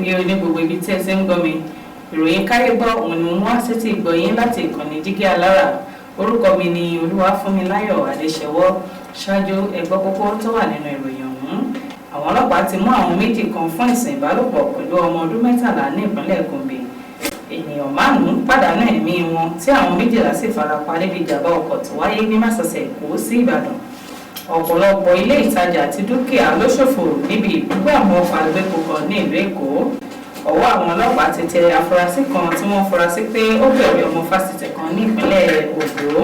Kí o ní gbogbo ibi tí ẹ ti ń gbọ́ mi. Ìròyìn káyé gbọ́ òun ni mo mú wá sétí ìgbọ́ yín láti ìkànnì Jígí Alára. Orúkọ mi ni Olúwafúnmiláyọ̀ Adéṣẹwọ́. Ṣáájú, ẹ gbọ́ kókó tó wà nínú ìròyìn ọ̀hún. Àwọn ọlọ́pàá ti mú àwọn méjì kan fún ẹ̀sùn ìbálòpọ̀ pẹ̀lú ọmọ ọdún 13 ní ìpínlẹ̀ Gombe. Ènìyàn márùn-ún pàdánù ẹ̀mí wọn tí àwọn 12 sì farapa níbi ìjàmbá ọkọ̀ tó wáyé ní másosẹ̀ Èkó sí Ìbàdàn. Ọ̀pọ̀lọpọ̀ ilé ìtajà àti dúkìá ló ṣòfò níbi ìbúgbàmù ọkọ̀ agbépo kan ní ìlú Èkó. Ọwọ́ àwọn ọlọ́pàá ti tẹ afurasí kan tí wọ́n fura sí pé ó gbẹ̀mí ọmọ fásitì kan ní ìpínlẹ̀ Oǹdó.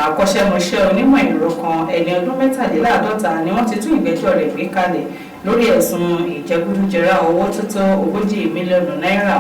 Àkọ́ṣẹ́mọṣẹ́ onímọ̀ ẹ̀rọ kan, ẹni ọdún 47, ni wọ́n ti tún ìgbẹ́jọ́ rẹ̀ gbé kalẹ̀ lórí ẹ̀sùn ìjẹgúdújẹrá owó tó tó 40 mílíọ̀nù náírà.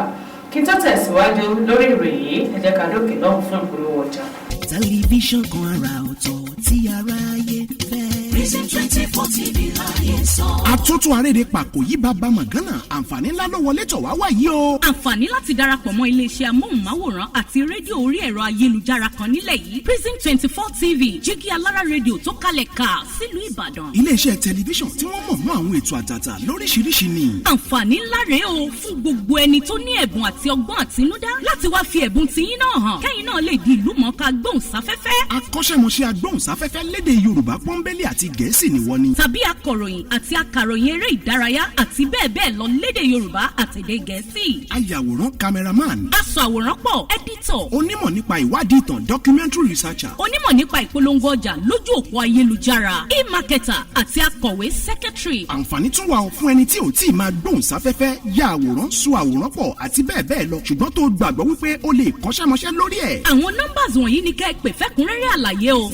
Kí tó tẹ̀síwájú lórí ìròyìn yìí, ẹ jẹ́ ká dókè lọ́hùn fún ìpolówó ọjà. Tẹlifíṣàn kan àrà ọ̀tọ̀ tí aráyé fẹ́. Prism 24 TV láyé sọ. Àtúntò àrèrè pàkó yìí, bàbá mọ̀gánà, àǹfààní ńlá ló wọlé tọ̀ wá wá yìí o. Àǹfààní láti darapọ̀ mọ́ iléeṣẹ́ amóhùnmáwòrán àti rédíò orí ẹ̀rọ ayélujára kan nílẹ̀ yìí, Prism 24 TV, Jígí Alára Rédíò tó kalẹ̀ ká sílùú Ìbàdàn. Iléeṣẹ́ tẹlifíṣàn tí wọ́n mọ̀ mọ́ àwọn ètò àtàtà lóríṣiríṣi ni. Àǹfààní ńlá rèé o fún gbogbo ẹni tó ní ẹ̀bùn àti ọgbọ́n àtinúdá láti wá fi ẹ̀bùn tiyín náà hàn, kẹ́yìn náà lè di ìlú mọ̀ọ́ká gbóhùnsáfẹ́fẹ́. Akọ́ṣẹ́mọṣẹ́ agbóhùnsáfẹ́fẹ́ lédè Yorùbá pọ́nbélé àti Gẹ̀ẹ́sì ni wọ́n ní. Tàbí akọ̀ròyìn àti akàròyìn eré ìdárayá àti bẹ́ẹ̀ bẹ́ẹ̀ lọ lédè Yorùbá àtèdè Gẹ̀ẹ́sì. Ayàwòrán, cameraman. Aṣọ àwòrán pọ̀, editor. Onímọ̀ nípa ìwádìí ìtàn, documentary researcher. Onímọ̀ nípa ìpolongo ọjà lójú òpó ayélujára, e-marketer, àti akọ̀wé, secretary. Àǹfààní tún wà fún ẹni tí ò tí ì máa gbóhùnsáfẹ́fẹ́, ya àwòrán, so àwòrán pọ̀ àti bẹ́ẹ̀ bẹ́ẹ̀ lọ, ṣùgbọ́n tó gbàgbọ́ wípé ó lè kọ́ṣẹ́mọṣẹ́ lórí ẹ̀. Àwọn numbers wọ̀nyí ni kẹ́ ẹ pè fẹ́kúnrẹ́rẹ́ àlàyé o: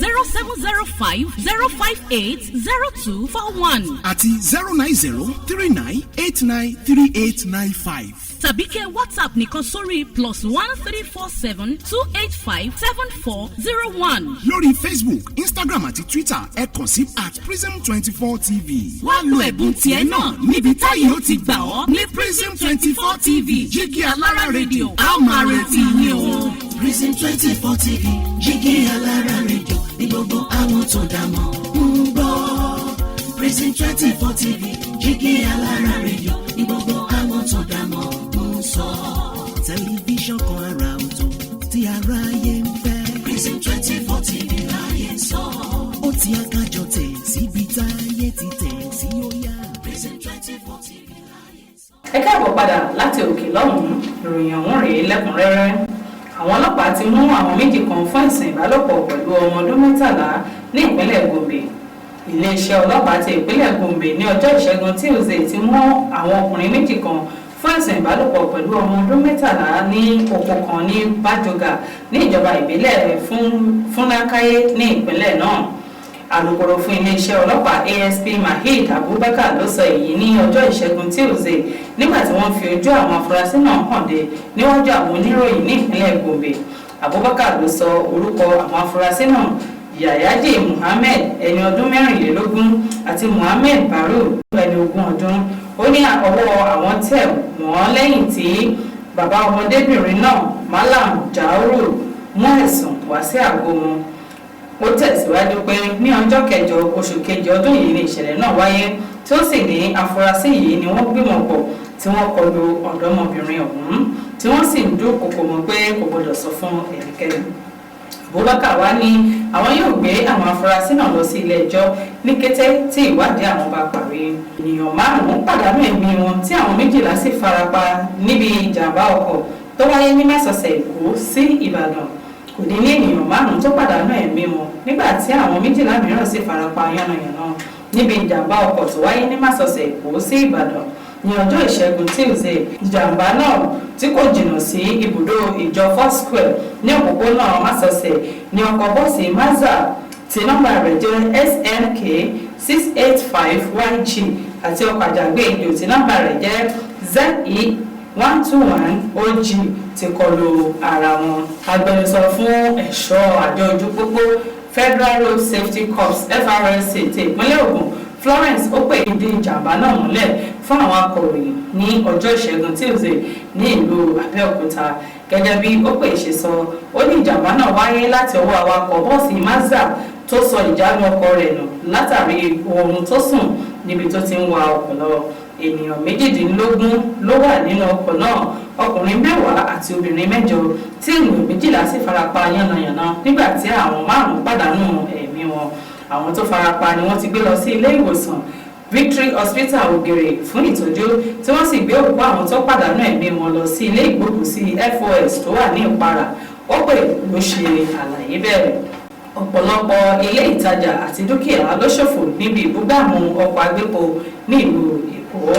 07050580241 àti 09039893895. Tàbí kẹ́ WhatsApp nìkan sórí +13472857401. Lórí Facebook, Instagram àti Twitter, ẹ kàn sí @prism24tv. Wá lo ẹ̀bùn tiẹ̀ náà níbi táyé ó ti gbà ọ́ ní Prism 24 TV, Jígí Alára Rédíò. A ó máa retí yín o. Prism 24 TV, Jígí Alára Rédíò ní gbogbo àwọn tó dá mọ̀ ń gbọ́. Prism 24 TV, Jígí Alára Rédíò ní gbogbo àwọn tó dá mọ̀ ń sọ. Tẹlifíṣàn kan àrà ọ̀tọ̀ tí aráyé ń fẹ́. Prism 24 TV láyé sọ. Ó ti akájọ tẹ̀ síbi táyé ti tẹ̀ sí ó yá. Prism 24 TV láyé sọ. Ẹ káàbọ̀ padà láti òkè lọ́hùn-ún. Ìròyìn ọ̀hún rèé lẹ́kùnrẹ́rẹ́. Àwọn ọlọ́pàá ti mú àwọn méjì kan fún ẹ̀sùn ìbálòpọ̀ pẹ̀lú ọmọ ọdún 13 ní ìpínlẹ̀ Gombe. Iléeṣẹ́ ọlọ́pàá ti ìpínlẹ̀ Gombe ní ọjọ́ Ìṣẹ́gun Tuesday ti mú àwọn ọkùnrin méjì kan fún ẹ̀sùn ìbálòpọ̀ pẹ̀lú ọmọ ọdún 13 ní oko kan ní Bajoga ní ìjọba ìbílẹ̀ Fúnákáyé ní ìpínlẹ̀ náà. Alukoro fún iléeṣẹ́ ọlọ́pàá, ASP Mahid Abubakar, ló sọ èyí ní ọjọ́ Ìṣẹ́gun Tuesday nígbà tí wọ́n fi ojú àwọn afurasí náà hàn dé níwájú àwọn oníròyìn ní ìpínlẹ̀ Gombe. Abubakar ló sọ orúkọ àwọn afurasí náà: Yayaji Muhammed, ẹni ọdún 24, àti Muhammed Baru, ẹni 20 ọdún. Ó ní ọwọ́ àwọn tẹ̀ wọ́n lẹ́yìn tí bàbá ọmọdébìnrin náà, Malam Jauru, mú ẹ̀sùn wá sí àgọ́ wọn. Ó tẹ̀síwájú pé ní ọjọ́ 8 oṣù kejì ọdún yìí ni ìṣẹ̀lẹ̀ náà wáyé, tí ó sì ní afurasí yìí ni wọ́n gbìmọ̀ pọ̀ tí wọ́n kọlu ọ̀dọ́mọbìnrin ọ̀hún, tí wọ́n sì ń dúnkokò mọ́ pé kò gbọdọ̀ sọ fún ẹnikẹ́ni. Abubakar wá ní àwọn yóò gbé àwọn afurasí náà lọ sí ilé ẹjọ́ ní kété tí ìwádìí àwọn bá parí. Ènìyàn márùn-ún pàdánù ẹ̀mí wọn tí àwọn 12 sì farapa níbi ìjàmbá ọkọ̀ tó wáyé ní másosẹ̀ Èkó sí Ìbàdàn. Kò dín ní ènìyàn márùn-ún tó pàdánù ẹ̀mí wọn nígbà tí àwọn 12 mìíràn sì farapa yánnayànna níbi ìjàmbá ọkọ̀ tó wáyé ní másosẹ̀ Èkó sí Ìbàdàn ní ọjọ́ Ìṣẹ́gun Tuesday. Ìjàmbá náà tí kò jìnnà sí ibùdó ìjọ Foursquare ní òpópónà másosẹ̀ ní ọkọ̀ bọ́ọ̀sì Mazda tí nọ́mbà rẹ̀ jẹ́ SNK 685 YG àti ọkọ̀ àjàgbé ìjò tí nọ́mbà rẹ̀ jẹ́ ZE 121 OG ti kọlu ara wọn. Agbẹnusọ fún ẹ̀ṣọ́ àjọ ojú pópó, Federal Road Safety Corps, FRSC, ti ìpínlẹ̀ Ògùn, Florence Okpe, ìdí ìjàmbá náà múlẹ̀ fún àwọn akọ̀ròyìn ní ọjọ́ Ìṣẹ́gun Tuesday ní ìlú Abẹ́òkúta. Gẹ́gẹ́ bí Okpe ṣe sọ, ó ní ìjàmbá náà wáyé láti ọwọ́ awakọ̀ bọ́ọ̀sì Mazda tó sọ ìjánu ọkọ̀ rẹ̀ nù látàrí oorun tó sùn níbi tó ti ń wa ọkọ̀ lọ. Ènìyàn 18 ló wà nínú ọkọ̀ náà, ọkùnrin 10 àti obìnrin 8, tí ènìyàn 12 sì farapa yánnayànna nígbà tí àwọn 5 pàdánù ẹ̀mí wọn. Àwọn tó farapa ni wọ́n ti gbé lọ sí ilé ìwòsàn Victory Hospital Ògèrè fún ìtọ́jú, tí wọ́n sì gbé òkú àwọn tó pàdánù ẹ̀mí wọn lọ sí ilé ìgbókùúsí FOS tó wà ní Ìpara. Ó pè ló ṣe àlàyé bẹ́ẹ̀. Ọ̀pọ̀lọpọ̀ ilé ìtajà àti dúkìá ló ṣòfò níbi ìbúgbàmù ọkọ̀ agbépo ní ìlú Èkó.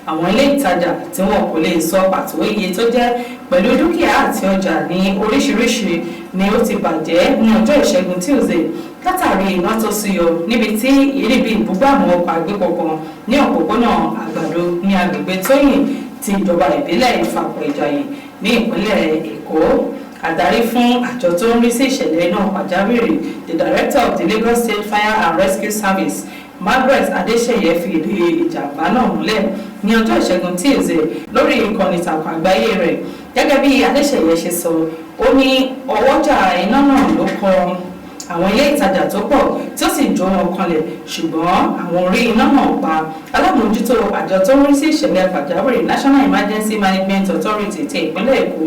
Àwọn ilé ìtajà tí wọn kò lè sọ pàtó iye tó jẹ́ pẹ̀lú dúkìá àti ọjà ní oríṣiríṣi ni ó ti bàjẹ́ ní ọjọ́ Ìṣẹ́gun Tuesday látàrí iná tó súyọ níbi tí níbi ìbúgbàmù ọkọ̀ agbépo kan ní òpópónà Àgbàdo ní agbègbè Tóyìn ti ìjọba ìbílẹ̀ Ìfàkọ̀ Ìjàyè ní ìpínlẹ̀ Èkó. Adarí fún àjọ tó ń rí sí ìṣẹ̀lẹ̀ iná pàjáwìrì, the director of the Lagos State Fire and Rescue Service, Margaret Adéṣeyẹ, fi ìdí ìjàmbá náà múlẹ̀ ní ọjọ́ Ìṣẹ́gun Tuesday lórí ìkànnì ìtàkùn àgbáyé rẹ̀. Gẹ́gẹ́ bí Adéṣeyẹ ṣe sọ, ó ní ọwọ́jà iná náà ló kọ àwọn ilé ìtajà tó pọ̀ tí ó sì jó wọn kanlẹ̀, ṣùgbọ́n àwọn orí iná náà pa. Alámòójútó àjọ tó ń rí sí ìṣẹ̀lẹ̀ pàjáwìrì, National Emergency Management Authority ti ìpínlẹ̀ Èkó,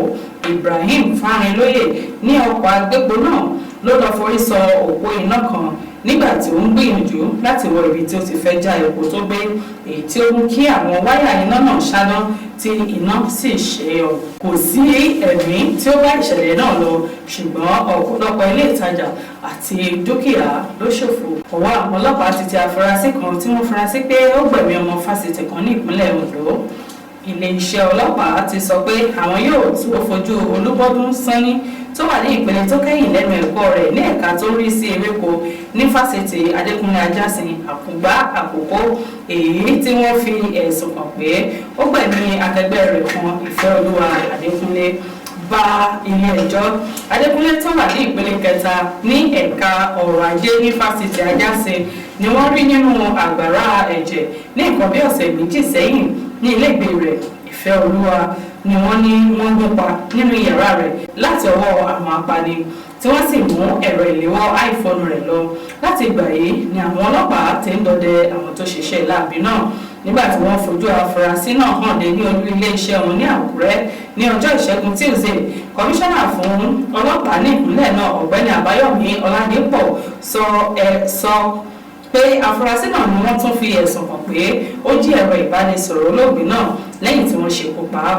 Ibrahim Farinlóye, ní ọkọ̀ agbépo náà ló lọ forí sọ òpó iná kan nígbà tí ó ń gbìyànjú láti wọ ibi tí ó ti fẹ́ já epo tó gbé, èyí tí ó mú kí àwọn wáyà iná náà ṣáná tí iná sì ṣe ọ. Kò sí ẹ̀mí tí ó bá ìṣẹ̀lẹ̀ náà lọ, ṣùgbọ́n ọ̀pọ̀lọpọ̀ ilé ìtajà àti dúkìá ló ṣòfò. Ọwọ́ àwọn ọlọ́pàá ti tẹ afurasí kan tí wọ́n fura sí pé ó gbẹ̀mí ọmọ fásitì kan ní ìpínlẹ̀ Ondo. Ilé-iṣẹ́ ọlọ́pàá ti sọ pé àwọn yóò tó fojú Olúbọ́dún Sanni tó wà ní ìpele tó kẹ́yìn lẹ́nu ẹ̀kọ́ rẹ̀ ní ẹ̀ka tó ń rí sí ewéko ní fásitì Adékúnlé Ajásin, Àkùngbá Àkókó, èyí tí wọ́n fi ẹ̀sùn kàn pé ó gbẹ̀mí akẹgbẹ́ rẹ̀ kan, Ìfẹ́olúwa Adékúnlé, bá ilé ẹjọ́. Adékúnlé tó wà ní ìpele kẹta ní ẹ̀ka ọ̀rọ̀ ajé ní fásitì Ajásin ni wọ́n rí nínú àgbàrá ẹ̀jẹ̀ ní nǹkan bí ọ̀sẹ̀ 2 sẹ́yìn ní ilégbèé rẹ̀. Ìfẹ́olúwa ni wọ́n ní wọ́n gún pa nínú yàrá rẹ̀ láti ọwọ́ àwọn apani, tí wọ́n sì mú ẹ̀rọ ìléwọ́ iPhone rẹ̀ lọ. Láti ìgbà yìí ni àwọn ọlọ́pàá ti ń dọdẹ àwọn tó ṣiṣẹ́ láabi náà. Nígbà tí wọ́n fojú afurasí náà hàn dé ní olú iléeṣẹ́ wọn ní Àkúrẹ́ ní ọjọ́ Ìṣẹ́gun Tuesday, kọmíṣánná fún ọlọ́pàá ní ìpínlẹ̀ náà, Ọ̀gbẹ́ni Àbáyọ̀mí Ọládípọ̀, sọ pé afurasí náà ni wọ́n tún fi ẹ̀sùn kàn pé ó jí ẹ̀rọ ìbánisọ̀rọ̀ olóògbé náà lẹ́yìn tí wọ́n ṣekú pa á.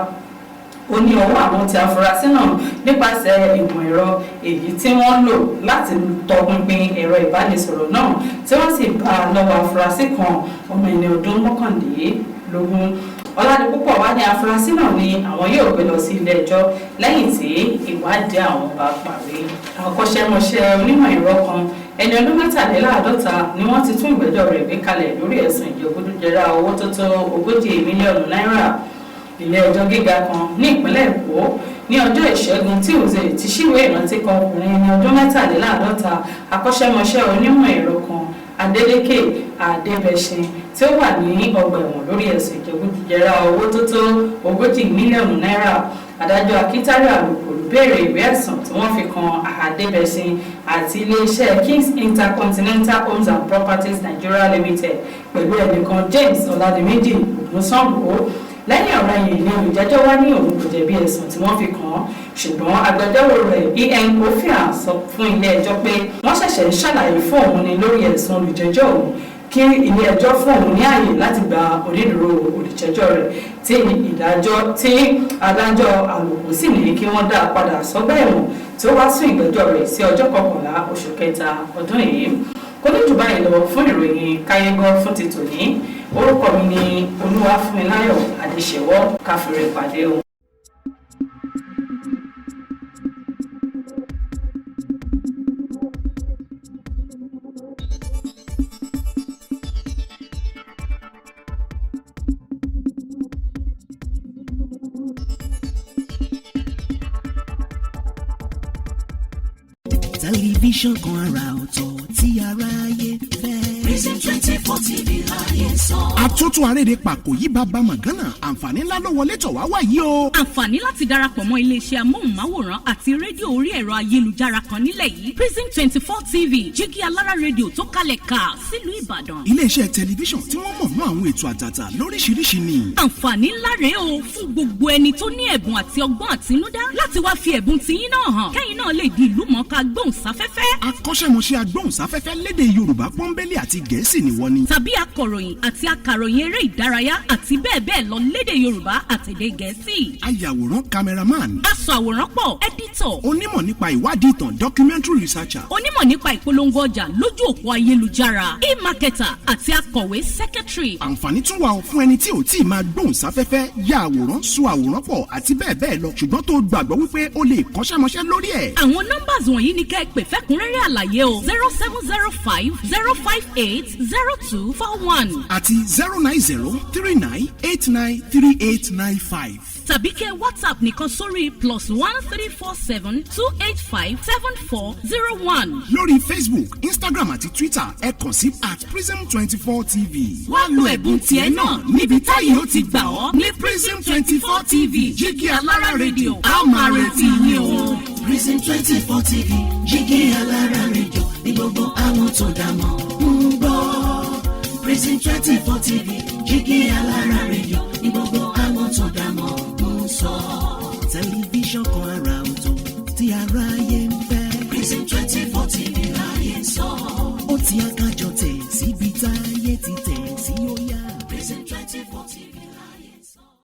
Ó ní ọwọ́ àwọn tí afurasí náà nípasẹ̀ ìmọ̀ ẹ̀rọ èyí tí wọ́n lò láti tọpinpin ẹ̀rọ ìbánisọ̀rọ̀ náà, tí wọ́n sì bá a lọ́wọ́ afurasí kan, ọmọ ẹni ọdún 19. Ọládipúpọ̀ wá ní afurasí náà ni àwọn yóò gbé lọ sí ilé ẹjọ́ lẹ́yìn tí ìwádìí àwọn bá parí. Akọ́ṣẹ́mọṣẹ́ onímọ̀ ẹ̀rọ kan, ẹni ọdún 53, ni wọ́n ti tún ìgbẹ́jọ́ rẹ̀ gbé kalẹ̀ lórí ẹ̀sùn ìjẹgúdújẹrá owó tó tó 40 mílíọ̀nù náírà. Ilé ẹjọ́ gíga kan ní ìpínlẹ̀ Èkó ní ọjọ́ Ìṣẹ́gun Tuesday ti ṣíwèé ìrántí kan ọkùnrin ní ọdún 53, akọ́ṣẹ́mọṣẹ́ onímọ̀ ẹ̀rọ kan, Adélékè Adébẹ̀ṣin, tí ó wà ní ọgbà ẹ̀wọ̀n lórí ẹ̀sùn ìjẹgúdújẹrá owó tó tó 40 mílíọ̀nù náírà. Adájọ́ Akíntayọ̀ Àlùkò ló béèrè ìwé ẹ̀sùn tí wọ́n fi kan Adébẹ̀ṣin àti iléeṣẹ́ Kings Intercontinental Homes and Properties Nigeria Limited pẹ̀lú ẹnìkan, James Ọládìméjì Ògúnṣàngó. Lẹ́yìn ọ̀rẹyìn ni olùjẹ́jọ́ wá ní òun kò jẹ̀bi ẹ̀sùn tí wọ́n fi kàn án, ṣùgbọ́n agbẹjọ́rò rẹ̀ En Ofia sọ fún ilé ẹjọ́ pé wọ́n ṣẹ̀ṣẹ̀ ń ṣàlàyé fún òun ni lórí ẹ̀sùn olùjẹ́jọ́ òun, kí ilé ẹjọ́ fún òun ní ààyè láti gba onídùúró olùjẹ́jọ́ rẹ̀, tí ìdájọ́ tí adájọ́ Àlùkò sì ní kí wọ́n dá a padà sọ́gbà ẹ̀wọ̀n, tí ó wá sún ìgbẹ́jọ́ rẹ̀ sí ọjọ́ 11 oṣù kẹta ọdún yìí. Kò ní jù báyìí lọ fún ìròyìn káyégọ́ fún ti tòní. Orúkọ mi ni Olúwafúnmiláyọ̀ Adéṣèwọ́. Káfíńrè pàdé o. Tẹlifíṣàn kan àrà ọ̀tọ̀ tí aráyé fẹ́. Prism 24. 24 TV láyé sọ. Àtúntò arédè pàkó yí bàbá màgánà, àǹfààní ńlá ló wọlé tọ̀ wá wá yìí o. Àǹfààní láti darapọ̀ mọ́ iléeṣẹ́ amóhùnmáwòrán àti rédíò orí ẹ̀rọ ayélujára kan nílẹ̀ yìí, Prism 24 TV, jígí alára rédíò tó kalẹ̀ ká sílùú Ìbàdàn. Iléeṣẹ́ tẹlifíṣàn tí wọ́n mọ̀ mọ́ àwọn ètò àtàtà lóríṣiríṣi ni. Àǹfààní ńlá rèé o fún gbogbo ẹni tó ní ẹ̀bùn àti ọgbọ́n àtinúdá láti wá fi ẹ̀bùn tiyín náà hàn, kẹ́yìn náà lè di ìlú mọ̀ọ́ká gbóhùnsáfẹ́fẹ́. Akọ́ṣẹ́mọṣẹ́ agbóhùnsáfẹ́fẹ́ lédè Yorùbá pọ́nbélé àti Gẹ̀ẹ́sì ni wọ́n ní. Tàbí akọ̀ròyìn àti akàròyìn eré ìdárayá àti bẹ́ẹ̀ bẹ́ẹ̀ lọ lédè Yorùbá àtèdè Gẹ̀ẹ́sì. Ayàwòrán, cameraman. Aṣọ àwòrán pọ̀, editor. Onímọ̀ nípa ìwádìí ìtàn, documentary researcher. Onímọ̀ nípa ìpolongo ọjà lójú òpó ayélujára, e-marketer, àti akọ̀wé, secretary. Àǹfààní tún wà fún ẹni tí ò tí ì máa gbóhùnsáfẹ́fẹ́, ya àwòrán, sọ àwòrán pọ̀ àti bẹ́ẹ̀ bẹ́ẹ̀ lọ, ṣùgbọ́n tó gbàgbọ́ wípé ó lè kọ́ṣẹ́mọṣẹ́ lórí ẹ̀. Àwọn numbers wọ̀nyí ni kẹ́ ẹ pè fẹ́kúnrẹ́rẹ́ àlàyé o: 07050580241 àti 09039893895. Tàbí kẹ́ WhatsApp nìkan sórí +13472857401. Lórí Facebook, Instagram àti Twitter, ẹ kàn sí @Prism24 TV. Wá lo ẹ̀bùn tiẹ̀ náà níbi táyé ó ti gbà ọ́ ní Prism 24 TV, jígí alára rédíò. A ó máa retí yín o. Prism 24 TV, jígí alára rédíò ní gbogbo àwọn tó dá mọ̀ ń gbọ́. Prism 24 TV, jígí alára rédíò ní gbogbo àwọn tó dá mọ̀ ń sọ. Tẹlifíṣàn kan ara.